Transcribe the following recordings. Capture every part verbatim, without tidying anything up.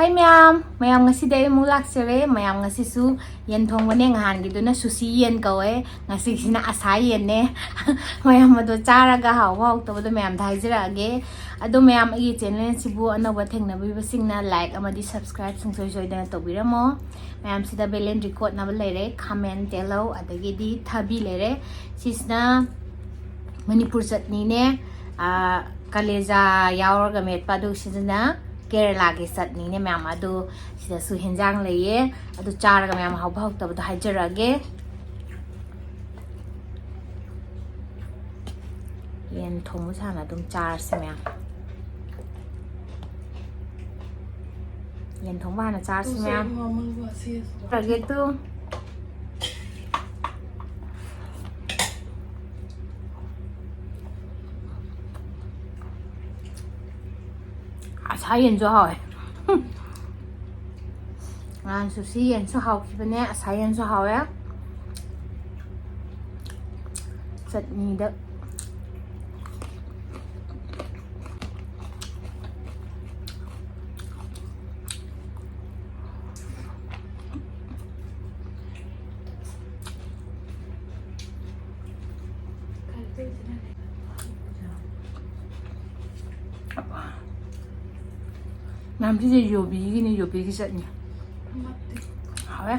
ꯍꯥꯏ ꯃꯌꯥꯝ, ꯃꯌꯥꯝ ꯉꯁꯤꯗꯤ ꯑꯩ ꯑꯃꯨꯛ ꯂꯥꯛꯆꯔꯦ꯫ ꯃꯌꯥꯝ ꯉꯁꯤꯁꯨ ꯌꯦꯟ ꯊꯣꯡꯕꯅꯦ, ꯉꯍꯥꯟꯒꯤꯗꯨꯅ ꯁꯨꯁꯤ ꯌꯦꯟ ꯀꯧꯋꯦ, ꯉꯁꯤꯒꯤꯁꯤꯅ ꯑꯁꯥ ꯌꯦꯟꯅꯦ꯫ ꯃꯌꯥꯝ ꯑꯗꯣ ꯆꯥꯔꯒ ꯍꯥꯎꯕ ꯍꯥꯎꯇꯕꯗꯣ ꯃꯌꯥꯝꯗ ꯍꯥꯏꯖꯔꯛꯑꯒꯦ꯫ ꯑꯗꯣ ꯃꯌꯥꯝ ꯑꯩꯒꯤ ꯆꯦꯅꯦꯜꯁꯤꯕꯨ ꯑꯅꯧꯕ ꯊꯦꯡꯅꯕꯤꯕꯁꯤꯡꯅ like ꯑꯃꯗꯤ subscribe ꯁꯨꯡꯁꯣꯏ ꯁꯣꯏꯗꯅ ꯇꯧꯕꯤꯔꯝꯃꯣ꯫ ꯃꯌꯥꯝꯁꯤꯗ ꯕꯦꯂꯦꯟꯗ꯭ꯔꯤ ꯀꯣꯠꯅꯕ ꯂꯩꯔꯦ, ꯈꯥꯃꯦꯟ, ꯇꯦꯜꯍꯧ, ꯑꯗꯒꯤꯗꯤ ꯊꯕꯤ ꯂꯩꯔꯦ꯫ ꯁꯤꯁꯤꯅ ꯃꯅꯤꯄꯨꯔ ꯆꯠꯅꯤꯅꯦ꯫ ꯑꯥ, ꯀꯂꯦꯖꯥ ꯌꯥꯎꯔꯒ ꯃꯦꯠꯄ꯫ ꯑꯗꯨ ꯁꯤꯁꯤꯅ ꯀꯦꯔꯂꯥꯒꯤ ꯆꯠꯅꯤꯅꯦ ꯃꯌꯥꯝ꯫ ꯑꯗꯨ ꯁꯤꯗꯁꯨ ꯍꯦꯟꯖꯥꯡ ꯂꯩꯌꯦ꯫ ꯑꯗꯨ ꯆꯥꯔꯒ ꯃꯌꯥꯝ ꯍꯥꯎꯕ ꯍꯥꯎꯇꯕꯗꯣ ꯍꯥꯏꯖꯔꯛꯑꯒꯦ꯫ ꯌꯦꯟ ꯊꯣꯡꯕ ꯁꯥꯅ ꯑꯗꯨꯝ ꯆꯥꯔꯁꯤ ꯃꯌꯥꯝ꯫ ꯌꯦꯟ ꯊꯣꯡꯕ ꯍꯥꯟꯅ ꯆꯥꯔꯁꯤ ꯃꯌꯥꯝ꯫ ꯇꯧꯔꯒꯦ ꯇꯨ꯫ ꯑꯁꯥ ꯌꯦꯟꯁꯨ ꯍꯥꯎꯋꯦ꯫ ꯉꯔꯥꯡꯁꯨ ꯁꯤ ꯌꯦꯟꯁꯨ ꯍꯥꯎꯈꯤꯕꯅꯦ, ꯑꯁꯥ ꯌꯦꯟꯁꯨ ꯍꯥꯎꯋꯦ꯫ ꯆꯠꯅꯤꯗ꯫ ꯃꯌꯥꯝ, ꯁꯤꯁꯦ ꯌꯨꯕꯤꯒꯤꯅꯤ, ꯌꯨꯕꯤꯒꯤ ꯆꯠꯅꯤ꯫ ꯍꯥꯎꯋꯦ꯫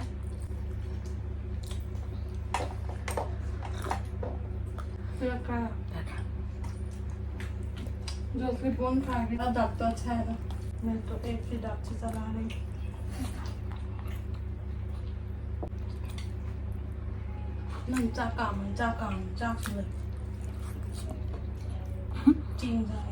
जो उसकी बोन खा गया, दर्द तो अच्छा है ना। मैं तो एक ही दर्द से चला रही हूँ। ꯅꯪ ꯆꯥꯛ ꯀꯥꯝꯃ, ꯆꯥꯛ ꯀꯥꯝꯃ, ꯆꯥꯛꯁꯨ ꯂꯩ꯫ ꯆꯦꯡ ꯆꯥꯏ꯫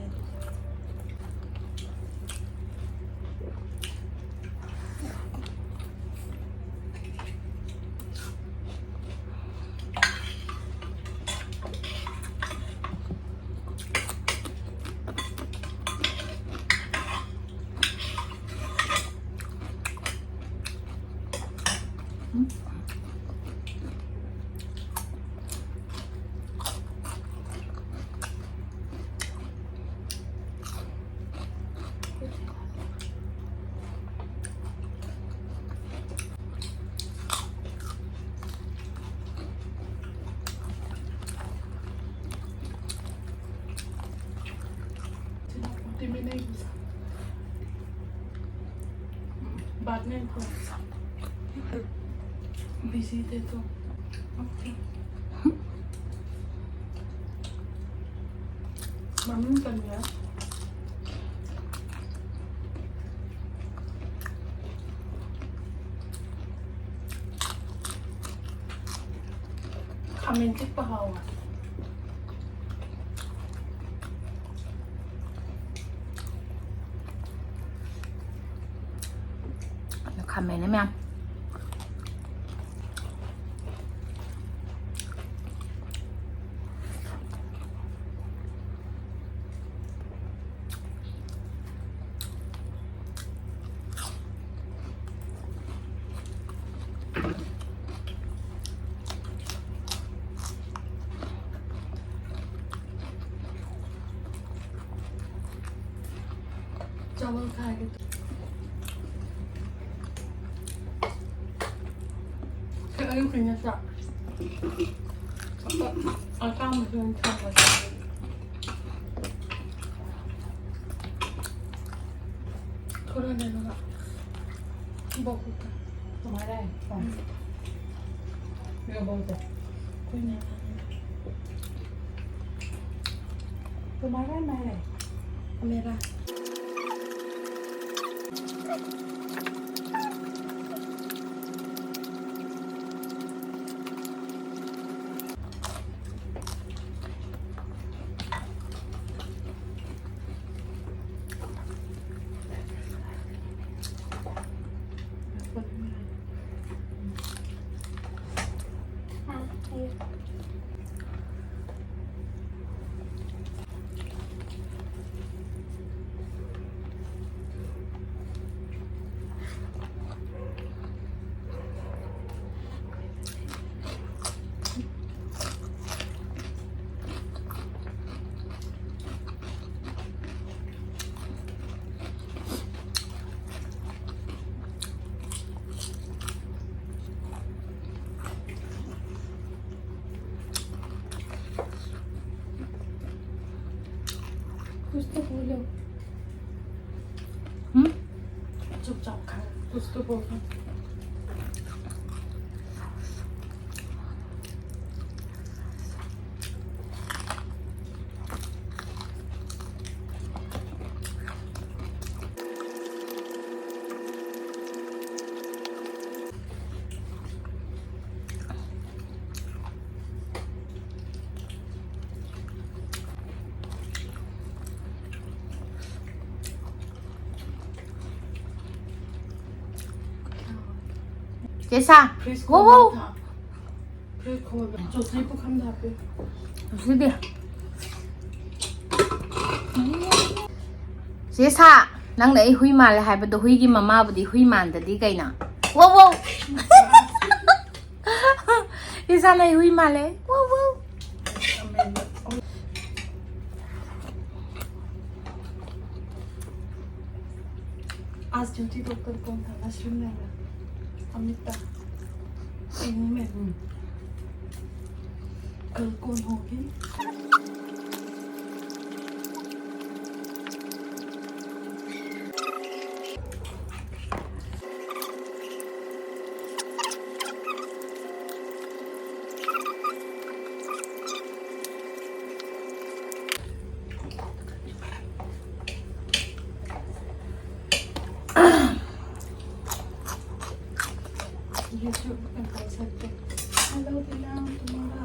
बाद में बिजी थे तो। मम्मी कर लिया। ꯈꯥꯃꯦꯟ ꯆꯤꯛꯄ ꯍꯥꯎꯋꯦ꯫ ꯑꯗꯣ ꯈꯥꯃꯦꯟꯅꯦ ꯃꯌꯥꯝ꯫ चावल खाएंगे तो। फिर अभी फिर से आटा मसलन खा लेते हैं। थोड़ा देर बाद। बहुत है। तुम्हारा है? हाँ। ये बहुत है। कोई नहीं खाने। तुम्हारा है, मेरा है? मेरा। कुछ तो बोलो। चुपचाप खाओ, कुछ तो बोलो। ꯆꯦꯁꯥ, ꯐ꯭ꯔꯤꯖ ꯋꯣ, ꯋꯣ꯫ ꯈꯣꯝꯕ ꯊꯥ-, ꯐ꯭ꯔꯤꯖ ꯈꯣꯝꯕ꯫ ꯆꯣꯆꯤ ꯄꯨꯈꯝꯗ ꯍꯥꯞꯄꯤꯌꯨ꯫ ꯆꯣꯆꯤꯗꯤ꯫ ꯆꯦꯁꯥ, ꯅꯪꯅ ꯑꯩ ꯍꯨꯏ ꯃꯥꯜꯂꯦ ꯍꯥꯏꯕꯗꯣ, ꯍꯨꯏꯒꯤ ꯃꯃꯥꯕꯨꯗꯤ ꯍꯨꯏ ꯃꯥꯟꯗꯗꯤ ꯀꯩꯅꯣ? ꯋꯣ, ꯋꯣ꯫ ꯏꯁꯥꯅ ꯍꯨꯏ ꯃꯥꯜꯂꯦ꯫ ꯋꯧ, ꯋꯧ꯫ आज ड्यूटी डॉक्टर कौन था? मशरूम नहीं था, अमित था। इन्हीं में। कल कौन होगी? YouTube में कर सकते। हेलो दीना, तुम्हारा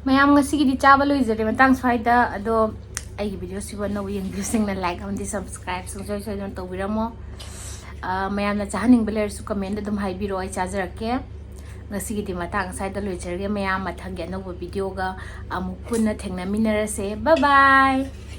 ꯃꯌꯥꯝ, ꯉꯁꯤꯒꯤꯗꯤ ꯆꯥꯕ ꯂꯣꯏꯖꯔꯦ ꯃꯇꯥꯡ ꯁ꯭ꯋꯥꯏꯗ꯫ ꯑꯗꯣ ꯑꯩꯒꯤ ꯚꯤꯗꯤꯑꯣꯁꯤꯕꯨ ꯑꯅꯧꯕ ꯌꯦꯡꯕꯤꯕꯁꯤꯡꯅ ꯂꯥꯏꯛ ꯑꯃꯗꯤ ꯁꯕꯁꯀ꯭ꯔꯥꯏꯕ ꯁꯨꯡꯁꯣꯏ ꯁꯣꯏꯗꯅ ꯇꯧꯕꯤꯔꯝꯃꯣ꯫ ꯑ, ꯃꯌꯥꯝꯅ ꯆꯥꯍꯟꯅꯤꯡꯕ ꯂꯩꯔꯁꯨ ꯀꯃꯦꯟꯗ ꯑꯗꯨꯝ ꯍꯥꯏꯕꯤꯔꯛꯑꯣ, ꯑꯩ ꯆꯥꯖꯔꯛꯀꯦ꯫ ꯉꯁꯤꯒꯤꯗꯤ ꯃꯇꯥꯡ ꯁ꯭ꯋꯥꯏꯗ ꯂꯣꯏꯖꯔꯒꯦ꯫ ꯃꯌꯥꯝ, ꯃꯊꯪꯒꯤ ꯑꯅꯧꯕ ꯚꯤꯗꯤꯑꯣꯒ ꯑꯃꯨꯛ ꯄꯨꯟꯅ ꯊꯦꯡꯅꯃꯤꯟꯅꯔꯁꯦ꯫ Bye bye!